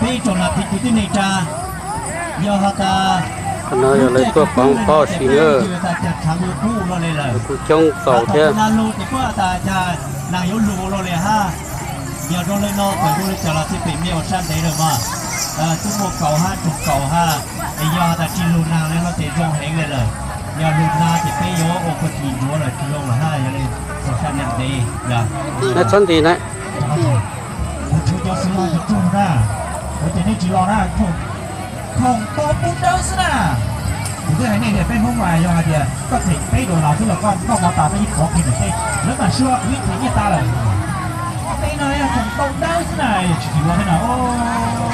Peb tsoom nam txiv kwv tij neej tsa, yog has tas qhov no yog lawv tuaj pov pob si na, kuj coob txaus thiab. Neeg yuav lug ua luaj li hab, yog zoo le no kom zoo le cas los thiaj pem mej ua sab ntev lawm mas. Twb muaj kaum hab, tsoom kaum hab, es yog has tas tsis lug neeg le no ces zoo heev le lawm. Yog lug neeg ces peb yuav ua pag kis ntsuav lawm tsis zoo lawm hab, yog le txog sab ntev ntev. Txhob nti na. Kuv tshuav cov xwm los tsuag na, ua ces nej tsis los na, khoom tau pub dawb xwb na. Kuv twb hais nej tias peb Hmoob mas yog hais tias koj them peb dollar xwb los koj noj mov tas peb yeej pov kiag ntawm peb, lawv mam suav kuv ib them nyiaj tas lawm. Peb no yog khoom tau dawb xwb na, tsis tsis ua thiab na.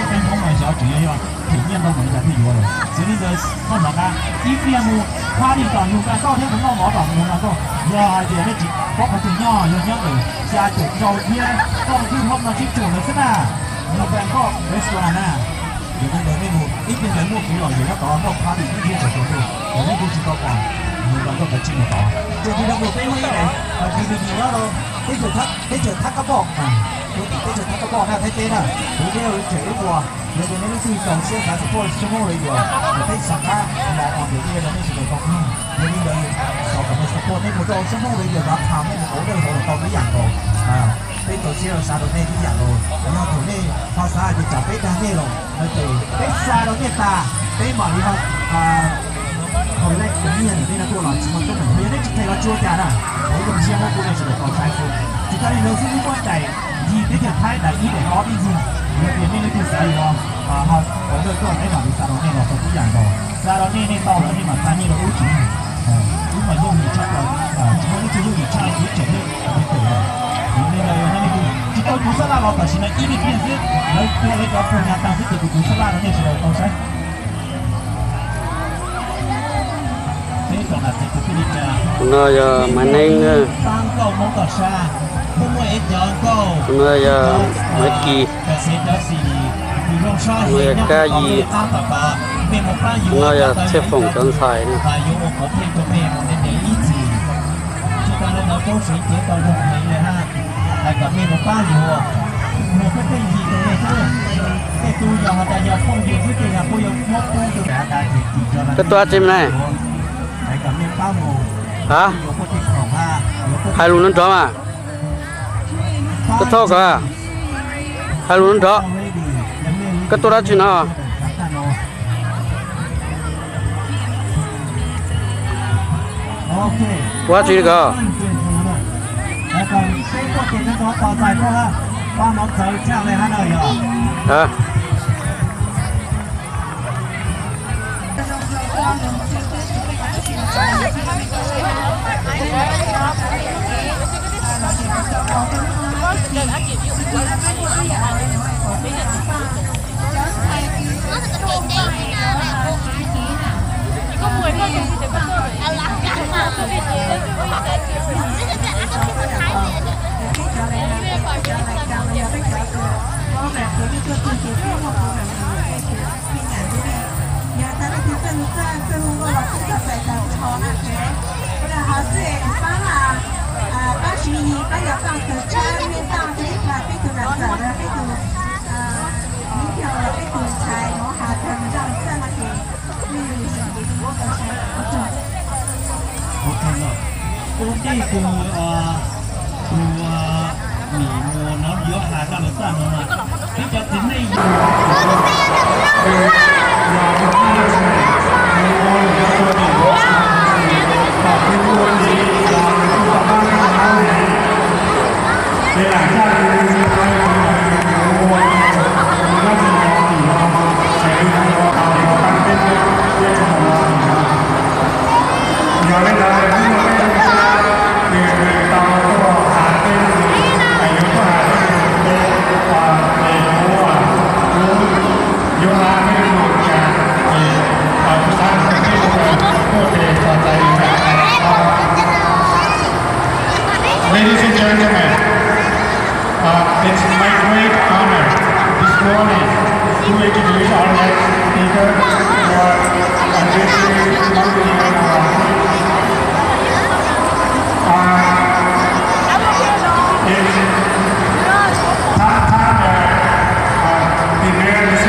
Peb Hmoob mas xyov tseem yog them nyiaj ntau npaum li cas thiaj yuav lawm. Yog li ntawd koj hnov qab ib pliag mus party tom Nus Nkas Nkauj thiab mus noj mov tom Nus Nkas Nkauj. Yog hais tias nej tsis paub qhov twg nyob, yog nyob ntawm xya caum rau thiab Nkauj Ntxwg Hlob no sib tsuam lawm xwb na. Nus Nkas Nkauj restaurant na. Yog li ntawd nej mus ib pliag ntawd muaj kev lom zem nyob tod, Nkauj party ib pliag tsaus ntuj, yog leej twg tsis tau pom Nus Nkas Nkauj cov tsij mus tod. Tsuas tis rau mus peb muaj ib daim D V D nyob rau teb chaws Thab Kab Poj, teb chaws Thab Kab Poj na, Thaib teb na, kuv thiab Richard ib puas. Yog tias nej leej twg txaus siab xav support Xyooj Hmoob Radio, peb xav qab los on the air rau nej sawv daws tau mloog. Yog li ntawd thov kom nej support, nej mus rau Xyooj Hmoob Radio dot com, nej mus order hauv los tau ib yam nkaus. Peb txaus siab los xav rau nej ib yam nkaus. Yog thaum nej ho xav hais tias tsam peb dag nej los no ces peb xa rau nej tas, peb mam li ho collect cov nyiaj ntawm nej no tuaj los tsis muaj teeb meem. Yog nej tsis them los tsis ua cas na, kuv zoo siab muab pub nej sawv daws tau saib xwb. Tsis tas li ntawd xwb, muaj ib daim ncig teb chaws Thaib daim ib daim ob ib ncig, yog tias nej leej twg xav yuav order tuaj peb mam li xa rau nej los tau ib yam nkaus. Xa rau nej, nej tau lawm nej mam xa nyiaj rau wb tsev. Wb mas yooj yim tshaj plaws, tsis muaj leej twg yooj yim tshaj kuv tseem thiab kuv pem lawm. Yog li ntawd yog nej leej twg tsis tau tuav xab laj los tam sim no ib pliag xwb, lawv tua lawv cov puag nyav taag xwb ces kuv tuav xab laj rau nej sawv daws tau saib. Tus no yog Maiv Neeb, tus no yog Maiv Kis, tus no yog Kab Yim, tus no yog Txhiaj Foom cov ntxhais na. Koj tuaj dab tsi ne? Ha? Hais lus no nrov mas. Koj thauj kom, hais lus no nrov. Koj tuaj dab tsi no? Ua dab tsi ko? Yog tas leej twg txawj hlub txawj hlub nkauj los txhob txhais tawm qhov na, ces ua li hov xwb es pab, pab siv yig pab yog tau tawm tshab mej tau tau ib pab peb tug nam txawm los peb tug, peb tug ntxhais mus has tag nrho txawj no ces nej sim kev mus tau saib ua tsaug. Ok, ua ntej tus, tus, nim mus no yuav has rau lawv txaj no, peb cov txiv neej Yog li ntawd hnub no peb tau tuaj has tej, yuav tuaj has tej, es kuv, kuv yuav has tej lus cas, es kuv xav kom peb sawv daws tuaj ces txog txais lus hais. Ladies and gentlemen, uh, it's my great honor this morning to introduce our next speaker for addressing the Monday Night Live. Uh, it's Thang Thang, uh, uh, the mayor of the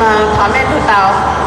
Thov mej lug tau.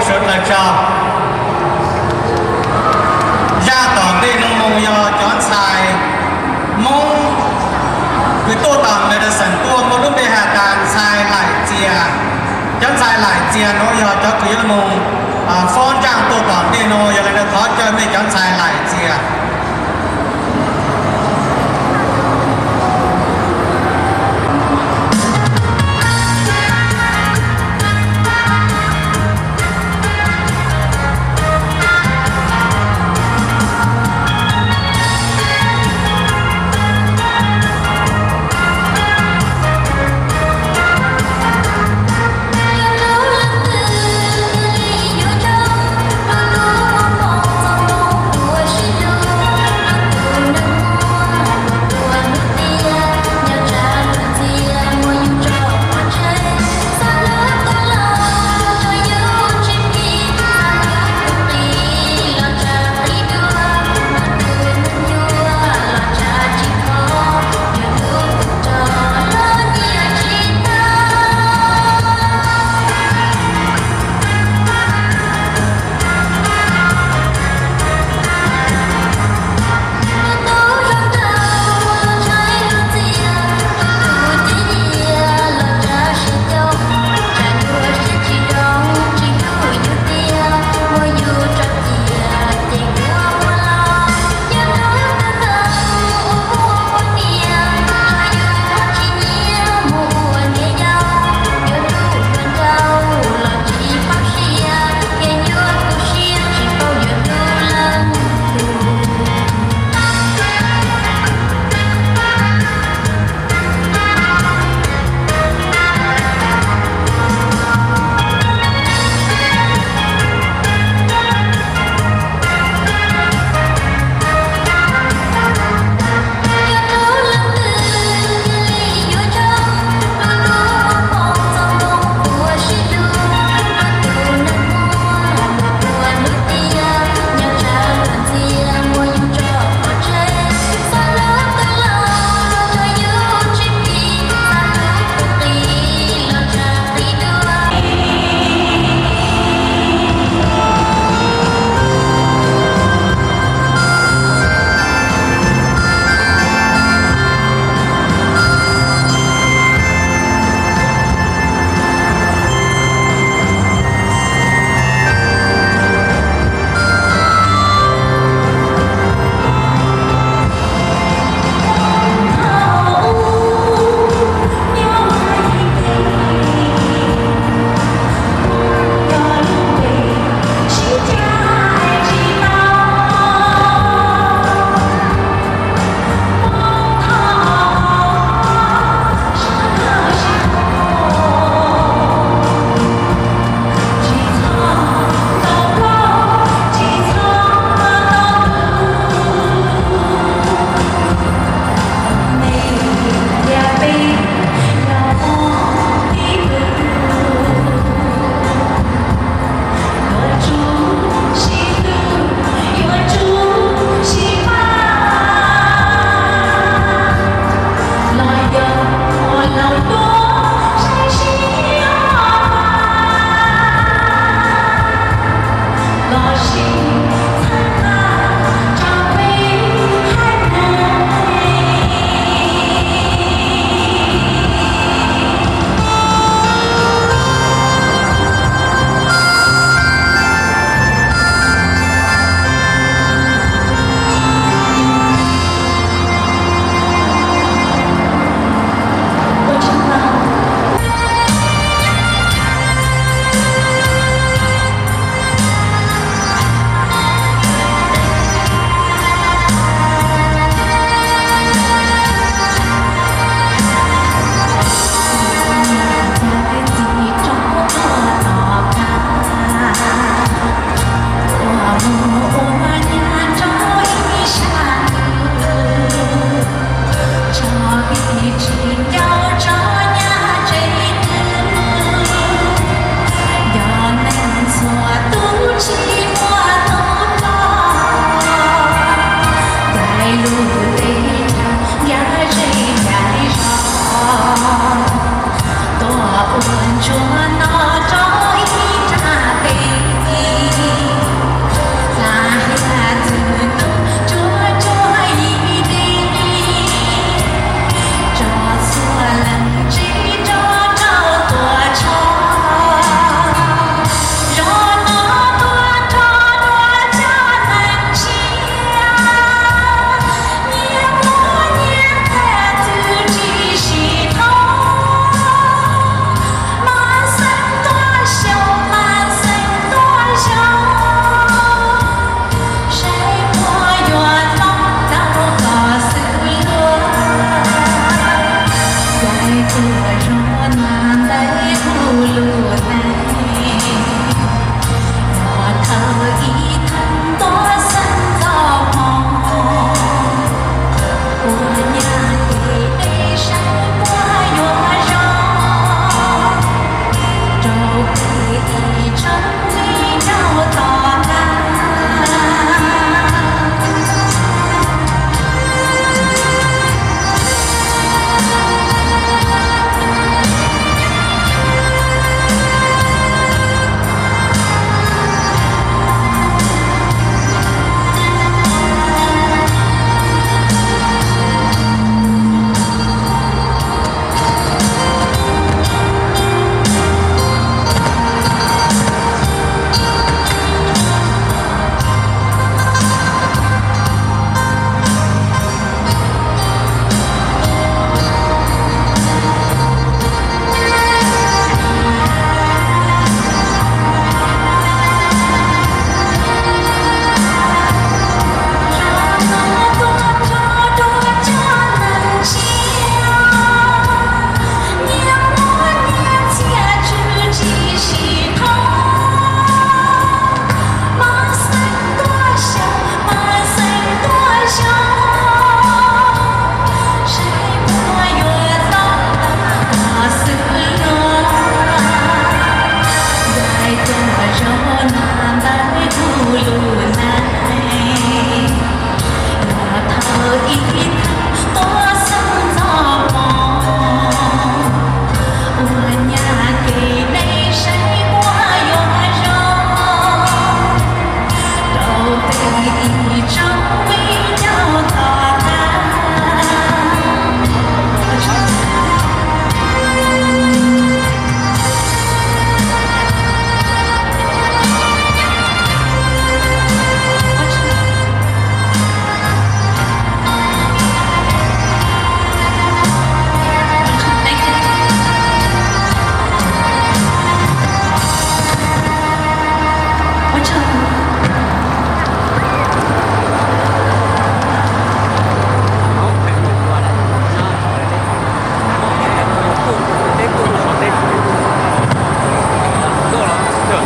Zaj tom ntej no mus yog cov ntxhais Hmoob kws tuaj tom medicine tuaj muaj lub npe has tas ntxhais Laim Txias. Cov ntxhais Laim Txias no yog cov kws yuav mus fob ntsaj tuaj tom ntej no, yog li ntawd thov caw mej cov ntxhais Laim Txias.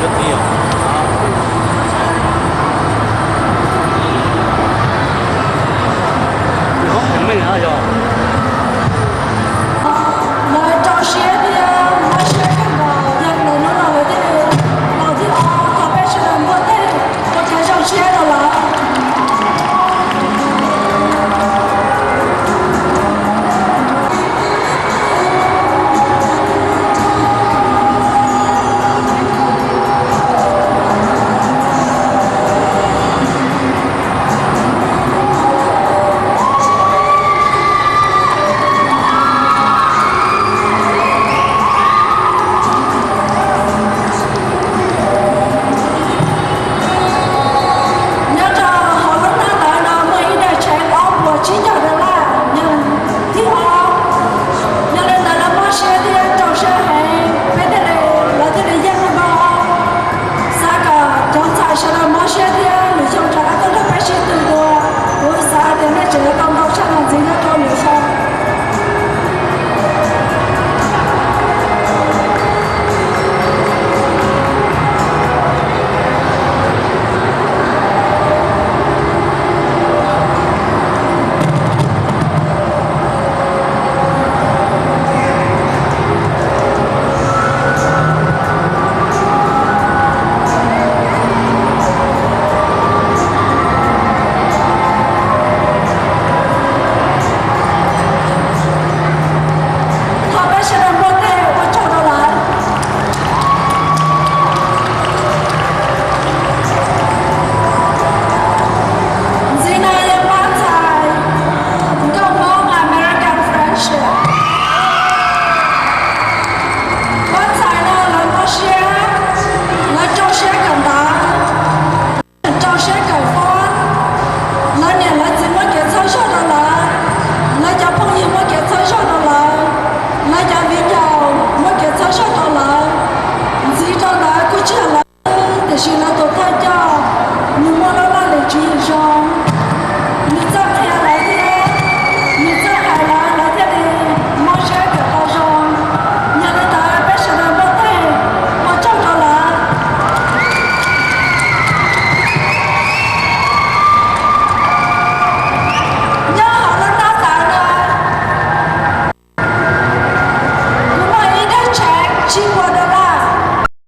Lawv rau siab thiab mob siab kawg nkaus, yog lawv hnub no lawv thiaj li los thib ob, thov peb sawv daws npuaj teg ua kev zoo siab rau lawv. Nyob rau hauv lub hnab ntawv no muaj ib daim tshee ob puas tsib caug dollar, yog thib ob. Yog li ntawd lawv mob siab thiab rau siab heev, peb thiaj li, lawv thiaj li yeej npau xav kom cov ntxhais sawv daws mob siab thiab lwm xyoo rov qab tuaj nrog peb sib tw dua. Kuv xav hais tias nej tseem yuav tau ntau tshaj no ntxiv nyob rau lwm xyoo. Thov peb sawv daws npuaj teg ua tsaug rau lawv. Ntxiv no yog pab ntxhais nkauj Hmoob American Friendship. Pab ntxhais no lawv mob siab, lawv rau siab kawm ntawv, rau siab kawm fob, lawv niam lawv txiv muab kev txhawb zog rau lawv, lawv cov phooj ywg muab kev txhawb zog rau lawv, lawv cov viv ncaus muab kev txhawb zog rau lawv. Ntxiv rau ntawd kuj tsis yog lawv, tiam sis lawv